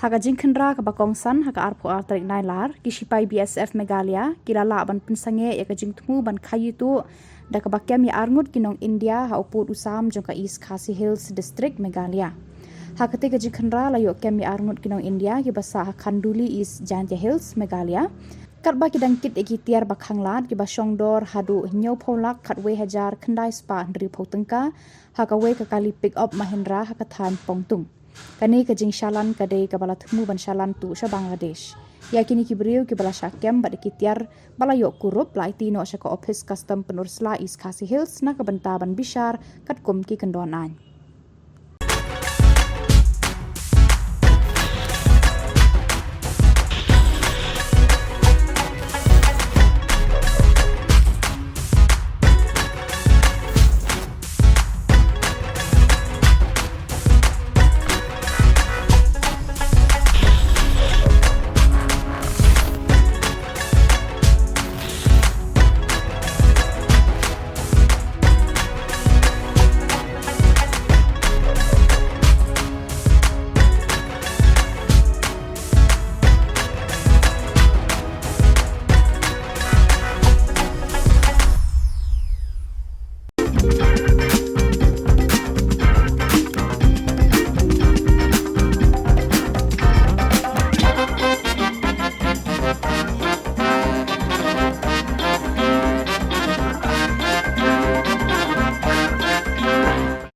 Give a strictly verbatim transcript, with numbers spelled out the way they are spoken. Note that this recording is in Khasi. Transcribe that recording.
Ha ka jingkhynra kaba kongsan ha ka arphew ar tarik Nailar, ki shipai B S F Meghalaya ki la lah ban pynsangeh ïa ka jingthmu ban khaii tuh da kaba kem ïa arngut ki nong India ha u pud u sam jong ka East Khasi Hills District, Meghalaya. Ha katei ka jingkhynra la ïoh kem ïa arngut ki nong India kiba sah ha Khanduli, East Jaintia Hills, Meghalaya, katba ki dang kit ïa ki tiar ba khanglad kiba shongdor haduh hynñiewphew lak khatwei hajar khyndai spah hynriewphew tyngka ha kawei ka kali pick up Mahindra ha ka thaiñ Pongtung. Kane ka jingshalan ka dei kaba la thmu ban shalan tuh sha Bangladesh. Ïa kine ki briew kiba la shah kem bad ki tiar ba la ïoh kurup la aiti noh sha ka ophis Custom Pynursla, East Khasi Hills na ka bynta ban bishar katkum ki kyndon aiñ.